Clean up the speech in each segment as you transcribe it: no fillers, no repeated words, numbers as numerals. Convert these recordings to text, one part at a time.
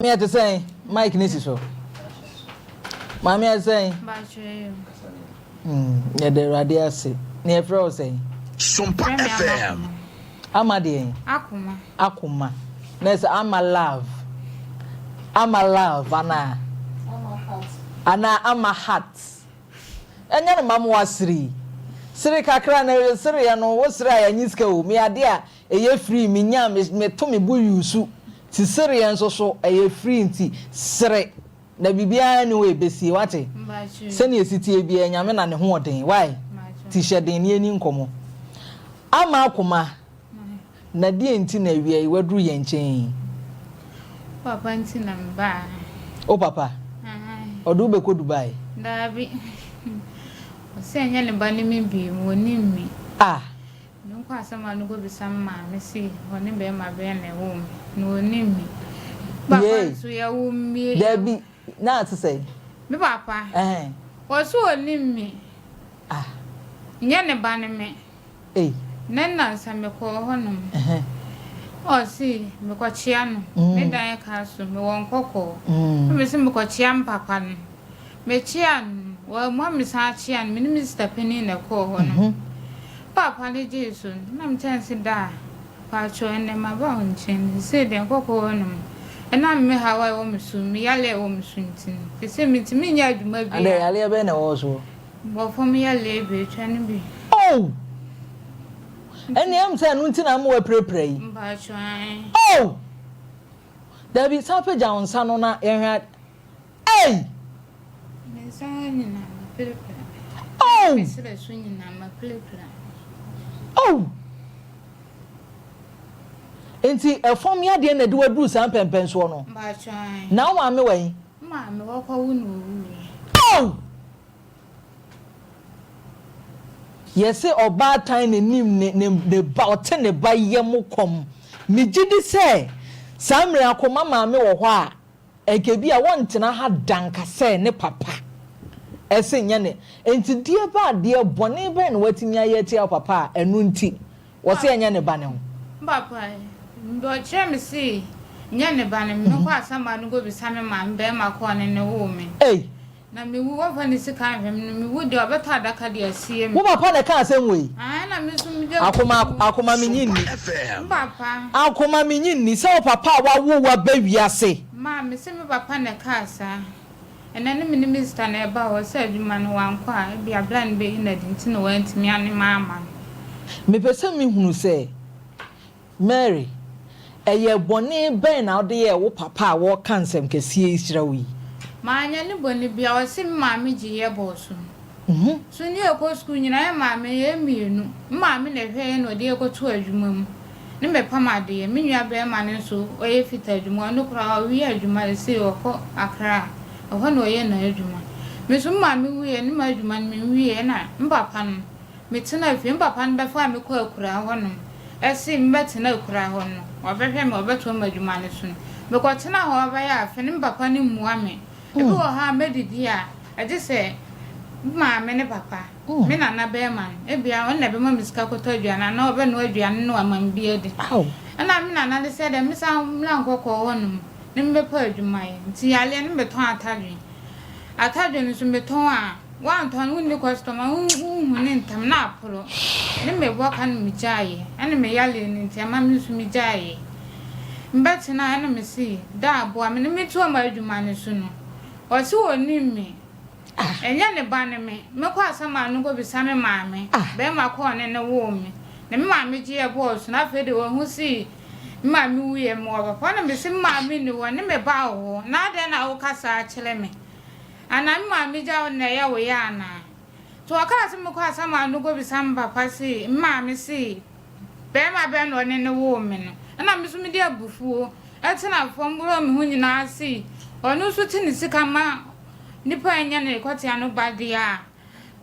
Maame ɛte sɛn? Mic ne si so. Maame ɛte sɛn? Hmm, yɛda Awurade ase. Ne yɛfrɛ wo sɛn? Sompa FM. Ama deɛn? Akoma. Akoma. Na ɛsɛ ama love. Ama love anaa? Ama heart. Anaa ama heart. Ɛnyɛ no ma mo asere. Sere kakra na sereɛ no wo sere a yɛnye sika o. Me ade a Ɛyɛ free me nya me me to me bo use ti sereɛ nso so ɛyɛ free nti sere na biribiara nni hɔ ɛbɛsie wate sɛnea ɛsi teɛ biara Nyame na ne ho ɔden wai ti hyɛ den na yɛni nkɔmmɔ ama akoma na deɛ nti na awia yi waduru yɛn nkyɛn yi. Wo papa nti na me baa. Wo papa? Ɔde wo bɛkɔ Dubai? Daabi ɔse ɛnyɛ ne ba ne me bio ɔnim me. Ah. Me nkɔ asɛm a no kɔ bisa me maame se ɔne bɛɛma bɛn na ɛwoo me na ɔnim me. Me papa Yei. nso yɛwoo me. Dabi, na ate sɛn? Me papa, Ɛhɛn. ɔse ɔnim me. Ah. Nyɛ ne ba ne me. Ei. Nɛ nnansa me kɔɔ hɔ nom. Ɛhɛn. Ɔse me kɔ kyea no. Me dan ka so, me wɔ nkɔkɔɔ. Mm. Na me se me kɔ kyea me papa no. Mekyeaa no no, wammua me san kyeaa no, me ne me sista panin na ɛkɔɔ hɔ no. Paapa no gyee so no, na mekyerɛ no sɛ, Daa, paatwoo, ɛnnɛ maba wo nkyɛn, seesei deɛ nkɔkɔ hɔ nom. Ɛnam me haw a ɛwɔ me so, me yareɛ a ɛwɔ me so nti no, seesei mentumi nyɛ adwuma Adɛn, biara. yareɛ bɛn na ɛwɔ wo soɔ? Bɔ fam yareɛ bi, atwa no bi. Oh! Ɛnneɛ ɛm sɛ ɛno nti na ama woapirapira yi. Mpaatwoo, ae. Oh! Dabi, san pagya wo nsa no na yɛnhwɛ ade. Ei! Me nsa ho nyinaa mapirapira. Oh! Me serɛ so nyinaa mapirapira. Oh! Nti ɛfam yadeɛ na ɛde wo aduru saa mpɛnpɛnsoɔ no? Mpakyɛ ae. Na wo maame wɔ he? Me maame wɔkɔwo no owuiɛ. Oh! Yɛse ɔbaatan na nim ne ne ne ba ɔte ne ba yam kɔm. Megye di sɛ saa mmerɛ akoma maame wɔ hɔ a Anka ebia wɔntena ha da nka sɛ ne papa se nyɛ ne. Enti deɛ ba adeɛ bɔne bɛn na watumi ayɛ atia wo papa a ɛno nti wɔse ɛnyɛ ne ba ne ho? Me papa ɔkyerɛ me se nyɛ ne ba ne me. Mekɔ asamado no kɔbisa me maame barima kɔɔ ne ne woo me. Ei! Na me wu wɔmfa ne sika nhwɛ me no me wu deɛ ɔbɛtɔ adaka de asie me. Wo papa na ɛka asɛm wei? Aane na me nso mede Akoma abufuo. akoma menye nni. Me papa. Akoma menye nni sɛ wo papa a wawo wo aba wiase. Maa me se me papa na ɛkaa saa. Ɛnɛ no me ne me sista na ɛbaa hɔ sɛ adwuma no wankɔ a ebia bra no bɛyi no adi nti na wantumi ane mamma no. Mepɛ sɛ mehunu sɛ Mary, ɛyɛ bɔne bɛn na wode yɛɛ wo papa a wɔreka nsɛm kɛseɛ yi kyerɛ wo yi? Manyɛ no bɔne biara, ɔse me maame gye yɛ bɔɔ so. So ne yɛkɔ sukuu nyinaa yɛ maame yɛn mmienu, me maame na ɛhwɛ yɛn na ɔde yɛn kɔto adwuma mu ne mepam adeɛ, me nua barima no nso ɔyɛ fita adwuma, ɔno koraa ɔwie adwuma seesei ɔkɔ Accra, ɛhɔ na ɔyɛ n'adwuma. Me nso me maame wuiɛ ne m'adwuma no menwieɛ na me papa no Metsenaa fie, me papa no bɛfaa me kɔɔ akuraa hɔnom. Ese mebɛtsena akuraa hɔ no, ɔbɛhwɛ me, ɔbɛtoa m'edwuma no so no. Mekɔtsenaa hɔ bɛyɛ afe no, me papa no mmua me. Bi wɔ hɔ a, medidi a, gye sɛ me maame ne papa, me nana barima no, ebia ɔno na ɛbɛma me sika kɔtɔ aduane anaa ɔbɛnoa aduane no ama me bi adi. Nna me nana no sɛ dɛ mesan mmra nkɔkɔɔ hɔnom na mebɛpɛ adwuma ayɛ. Ntsi yareɛ no metɔn atadwen. Atadwe no nso metɔn a, woantɔn no wonni customer, wonhu no ntɛm na aporo. Ne mebɔ ka no megyaeɛ, ɛne me yareɛ no nti ɛma me nso megyaeɛ. Mebɛtenaa ɛna mese daa boa me na metoa m'adwuma no so no, ɔse ɔnim me, ɛnyɛ ne ba ne me. Mekɔ asamando kɔbisa me maame, bɛrima kɔɔ ne ne woo me, na me maame gyeeɛ bɔɔ so na afei deɛ wahu se Me maame wuiɛ, mewɔ papa na mese me maame nni hɔ ne me ba wɔ hɔ na adɛn na woka saa kyerɛ me? Anaa me maame gya wo na ɛyɛ wo ya anaa? Nti ɔkaa sɛ mekɔ asamando kɔbisa me papa se me maame se barima bɛn na ɔne no woo me no ɛna me nso mede abufuo tena fam worɔ me ho nyinaa se ɔno nso te ne sika ma nipa a ɛnyɛ ne kɔtea no ba deɛ a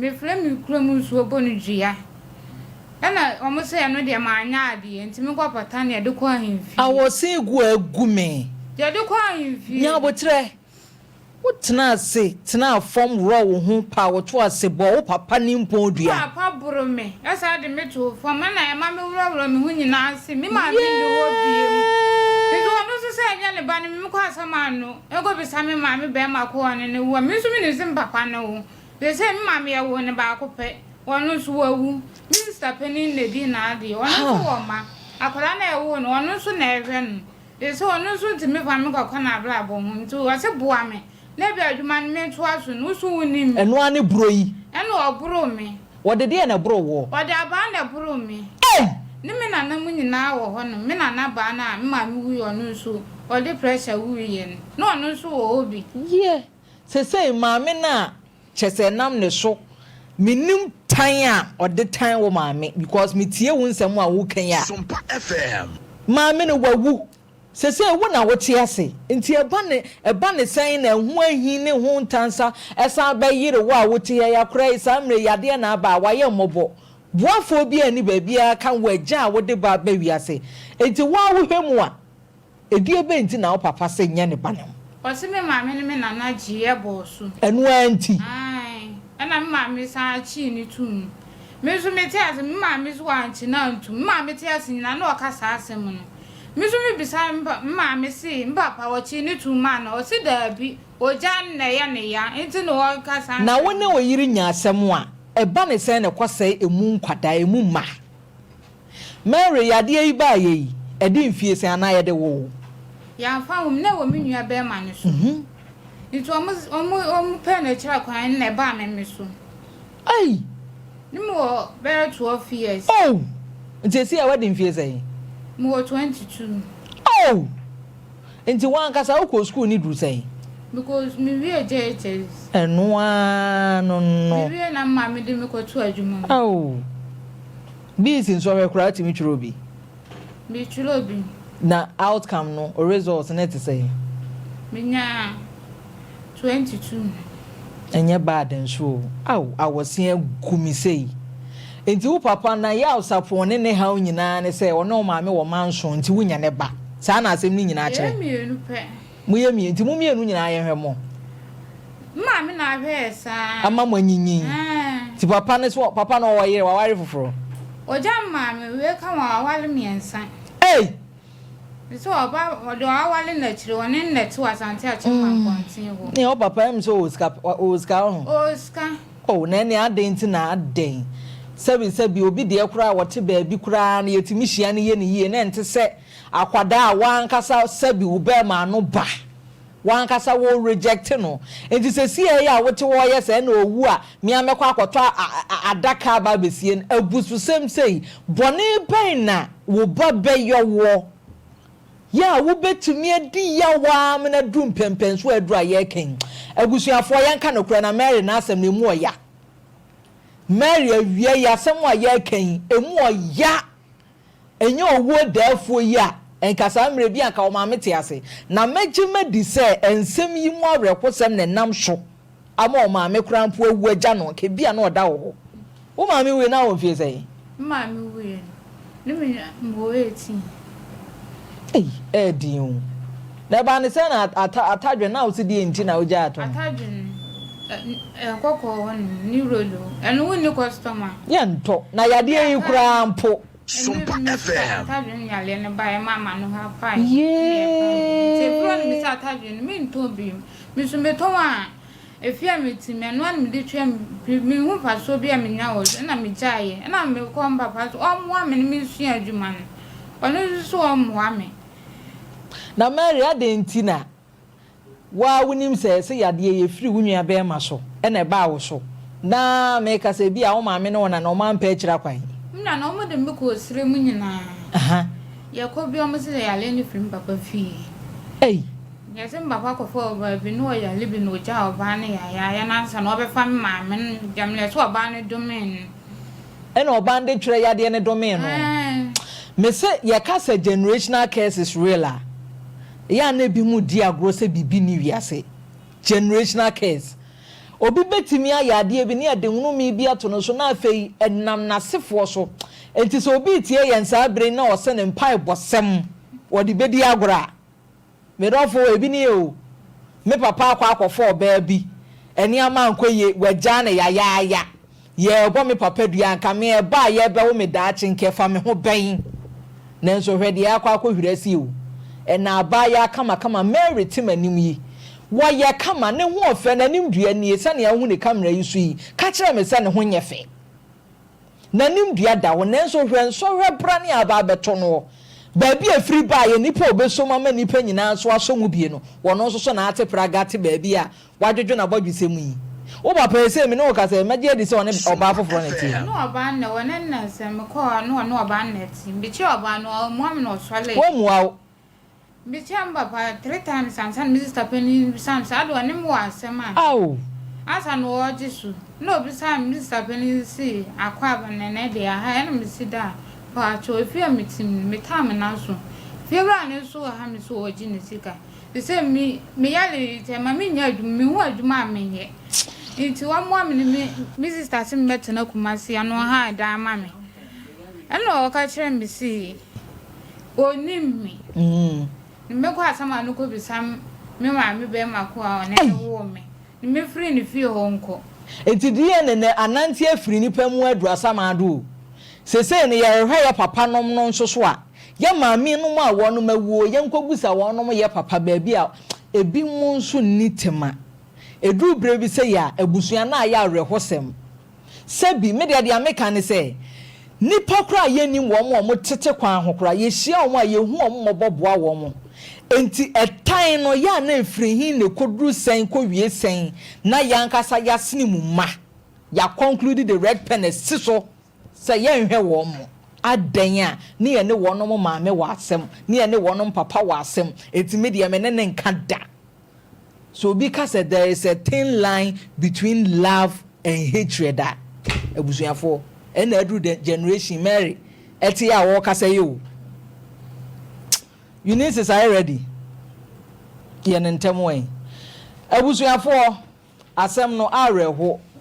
Mefrɛ me kurom nsuo bɔ no dua. Ɛna wɔn sɛ ɛno deɛ manyɛ adeɛ nti menkɔ pata nea ɛde kɔ ahemfie. Awɔsen gu a agu me. Deɛ ɛde kɔ ahemfie. Nya aboterɛ. Wotenaa ase tenaa fam worɔɔ wo ho paa wo to ase bɔɔ wo papa nimpɔn dua. Me papa boro me san de me too fam ɛna ɛma me worɔworɔ me ho nyinaa se me maame nni hɔ biom. Nti ɔno nso. sɛ ɛnyɛ ne ba no, me kɔ asɛm ano nkɔ bisa me maame bɛɛma ko ɔne no wu a, me nso me nim sɛ me papa ne wo. Seesei me maame yɛwoo no baako pɛ, ɔno nso wawu. Me sista panin na ɛdi n'adeɛ, ɔno nso wɔ mma. Akwadaa no a yɛwoo no, ɔno nso na ɛhwɛ no. Seesei ɔno nso ntumi mfa me nkɔka n'abrabɔ ho, nti ɔse boa me na ebia adwuma no mentoa so no, wo so wonim me. Ɛno ara ne borɔ yi. Ɛna ɔboroo me. Wɔde deɛn na ɛboroo woɔ? Wɔde abaa na ɛboroo me. Ei! Ne me nana mu nyinaa wɔ hɔnom. Me nana baa no a me maame wuiɛ ɔno nso ɔde pressure wuiɛ no, na ɔno nso wɔ hɔ bi. Yɛ! Sesei maame no a kyɛsɛ ɛnam ne so mennim tan a ɔde tan wo maame because metie wo nsɛm a woka yi a. Sompa FM. Maame no wawu Sesei wo na wote ase, nti ɛba ne ɛba ne sɛn na ɛho ahi ne ho ntansa ɛsan bɛyere wo a wote ha yi akora yi saa mmerɛ yi adeɛ na aba a wayɛ mmɔbɔ boafoɔ biara nni baabiara ka wo agya a wode ba aba wiase nti wo ara wohwɛ mu a ɛdeɛ bɛn nti na wo papa se nyɛ ne ba no. Ɔse me maame ne me nana gyeeɛ bɔɔ so. Ɛno ara nti. Ae, ɛna me maame san kyee no too mu. Me nso mete ase, me maame nso wankye no antom. Me maame te ase nyinaa na ɔka saa asɛm no. Me nso mebisaa me pa, me maame se, me papa ɔkyee no too mu anaa? Ɔse daabi, ogya no na ɛyɛ ne ya nti na ɔreka saa Na wo nsɛm ne no. wo yere nya asɛm a, ɛba ne sɛn na ɛkɔsɛe emu nkwadaa, emu mma? Mary, yadeɛ yi baeɛ yi, ɛde mfie sɛn anaa yɛde woo wo? Yɛamfa anwo me, na ɛwɔ me nua barima no so. Nti wɔn, wɔn, wɔn pɛɛ no akyiri kwan na ɛbaa me me so. Ei! Ne me wɔ bɛyɛ 12 years. Oh! Nti esi a wadi mfie sɛn? Me wɔ 22. Oh! Nti w'ankasa wo kɔɔ sukuu ne duru sɛn? Me kɔɔ, me wiee JHS. Ɛno ara no no. Me wiee na me maame de me kɔ too adwuma mu. Oh! Bees nsɔhwɛ koraa wotumi twerɛ bi? Me twerɛ bi. Na outcome no, wo results no te sɛn? Me nyaa 22. Ɛnyɛ bad nso o. Ao awɔse agu me sei. Nti wo papa na yaw sapon ne ne haw nyinaa ne sɛ ɔne wo maame wɔ manso nti wonya ne ba. Saa na asɛm no nyinaa Yɛyɛ kyerɛ. mmienu pɛ. Moyɛ mmienu nti mo mmienu nyinaa yɛnhwɛ mo. Me maame na ahwɛ yɛ saa. Ama mo anyinyin. Ɛɛ. Nti papa no so papa no ɔwɔ yere waware foforɔ? Ɔgya me maame wei ka ho a waware mmiɛnsa. Ei! Te sɛ ɔba ɔde ɔaware no akyire ɔne no na ɛte wɔ Asante Akyem Mampɔnten hɔ. Ne wo papa ɛm sɛ ɔwɔ sika ɔwɔ sika ɔho. Ɔwɔ sika. Oh na ɛneɛ adɛn nti na adɛn sɛbi sɛbi obi deɛ koraa a ɔte baabi koraa no yɛtumi hyia no yɛ no yie na ɛnte sɛ akwadaa a w'ankasa sɛbi wo bɛɛma ano ba w'ankasa wo reject no nti sɛsiɛ yi a wote hɔ yɛ sɛ ɛna ɔwu a me ara mɛkɔ akɔtɔ adaka aba abɛsie no abususɛm sei bɔne bɛn na wo ba bɛyɔ woɔ yɛ a wobɛtumi adi yaw ara mena aduru mpɛnpɛnsoɔ a aduru a yɛreka yi abusuafoɔ yɛnka nokorɛ na Mary n'asɛm no ɛmu ɔya Mary awia yi asɛm a yɛreka yi ɛmu ɔya Ɛnyɛ owuo daafoɔ yi a, nka saa mmerɛ bi anka wo maame te ase. Na mɛgye madi sɛ nsɛm yi mu awerɛhosɛm na ɛnam so ama wo maame koraa mpo awu agya no, anka ebia na ɔda wo hɔ. Wo maame wuiɛ no na wowɔ mfeɛ sɛn? Me maame wuiɛ no, na me mewɔ 18. Ei, ɛyɛ den o. Na ɛbaa no sɛn na ata, atadwen na wose deɛn nti na wogyae atɔn? Atadwen no, ɛ, ɛkɔkɔɔ hɔ nom, ne rolo, ɛno wonni customer. Yɛntɔ, na yadeɛ yi koraa mpo. Ɛno Sompa bi me sɛ FM. atadwen yareɛ no baeɛ ma m'ano ha pae, ɛna ɛpae. Nti ɛfiri hɔ no me Yee! sɛ atadwen no mentɔn bio. Me nso metɔn a, Efie a mete mu, ɛno ara na mede tua me Menhu mfasoɔ bi a menya wɔ so, ɛna megyaeɛ. Ɛna mekɔɔ me papa so, ɔmmoa me na mensua adwuma no. Ɔno nso so ɔmmoa me. Na Mary, adɛn nti na wo ara wonim sɛ ɛsɛ yadeɛ yi ɛfiri wo nua bɛɛma so na ɛbaa wo so? Na meka sɛ ebia wo maame ne wo nana wɔn ampɛ akyiri akwan. Me nana, wɔde me kɔɔ serɛ mu nyinaa. Yɛkɔ bi a wɔse sɛ yareɛ no firi me papa fie. Ei! Yɛse me papa kɔfaa ɔbaa bi na ɔyare bi na ogyaa ɔbaa no yayaaya no ansa na ɔbɛfa me maame no gyam no yɛse ɔbaa no domee no. Ɛna ɔbaa no de twerɛ yadeɛ no domee no. Ɛɛn. Mese yɛka sɛ generational curse is real a, ɛyɛ a na ebinom di agorɔ sɛ biribi nni wiase. Generational curse. Obi bɛtumi ayɛ adeɛ bi ne yɛde nnome bi ato no so na afei ɛnam n'asefoɔ so. Enti sɛ obi retie yɛn saa berɛ yi na ɔsɛ ne mpaebɔsɛm wɔde bɛdi agorɔ a, Me dɔfo, ebi nie o, me papa akɔ akɔfa ɔbaa bi, nneɛma ankɔ yie, wagyaa no yayaaya. Yɛrebɔ me papa dua, anka me ɛba a yɛrebɛwo me daakye nka ɛfa me ho bɛn? Nanso hwɛ deɛ akɔ akɔhwiri asi o. Ɛna abaayaa kamakama Mary te m'anim yi. Wɔyɛ kama, ne ho ɔfɛ, n'anim dua nie, sɛnea wohu ne camera yi so yi, ka kyerɛ me sɛ ne ho nyɛ fɛ. N'anim dua da hɔ, nanso hwɛ nsɔhwɛ brane a aba abɛto noɔ. Baabi a ɛfiri baeɛ, nnipa a ɔbɛsom ama nnipa nyinaa nso asɔ mu bie no, ɔno nso so na ate praga te baabi a wadwodwo n'abɔdwesɛ mu yi. Wo papa yi, sei me ne wo kasa yi, mɛgye adi sɛ ɔne ɔbaa foforɔ na ɛte. Ɔne ɔbaa no na ɛwɔ, ne nna sɛ mekɔɔ hɔ a, na ɔne ɔbaa no na ɛte. Mekyia ɔbaa no, ɔmmua me na ɔsɔre. Wammua wo. Mekyia me papa 3 times ansa na me sister panin bisa me sɛ ade ɔne me wɔ asɛm a. Ao! Ansa na ɔregye so. Na obisa me sister panin si akɔ aba na ɛnɛ deɛ aha ɛna me si da a paatwo efi a me tim no me taa me nan so. Fie wura no nso wɔ ha me so ɔregye ne sika. Te sɛ me yare yi sɛ ma me nya adwuma me hu adwuma a menyɛ. Nti wɔmmoa me ne me sister sɛ me bɛtena Kumasi ano ɔha dan ma me. Ɛna ɔka kyerɛ me si onim me. Mekɔ asɛm a no kɔbisa me maame bɛrima ko a ɔne ne woo me. Mefiri ne fie hɔ nkɔ. Enti DNA na anante afiri nipa mu aduru asamado o. Sesei no yɛrehwɛ yɛ papa nom no nso so a, yɛ maame nom a wɔnom awuo, yɛnkɔbusa wɔnom yɛ papa baabi a ebi mo nso nni tema. Ɛduru berɛ bi sɛ yɛ a, abusua no ayɛ awerɛhosɛm. Sɛbi, me deɛ deɛ meka ne sɛ, nipa koraa a yɛnnim wɔn a wɔtete kwan ho koraa, yɛhyia wɔn a yɛhu wɔn mmɔbɔ boa wɔn. Enti ɛtan no yɛ a na ɛfiri he na ɛkɔduru sɛn kɔwie sɛn na yɛn ankasa yɛasene mu ma. Yɛaconclude the red pen asi so sɛ yɛnhwɛ wɔn mo. Adɛn a ne yɛne wɔnom maame wɔ asɛm, ne yɛne wɔnom papa wɔ asɛm, enti me deɛ me ne ne nka da. So obi ka sɛ there is a thin line between love and hatred a, abusuafoɔ, ɛna aduru the generation Mary ɛte a wɔrekasa yi o. Eunice, are you ready? Yɛ ne ntɛm wɛn. Abusuafoɔ, asɛm no awerɛho.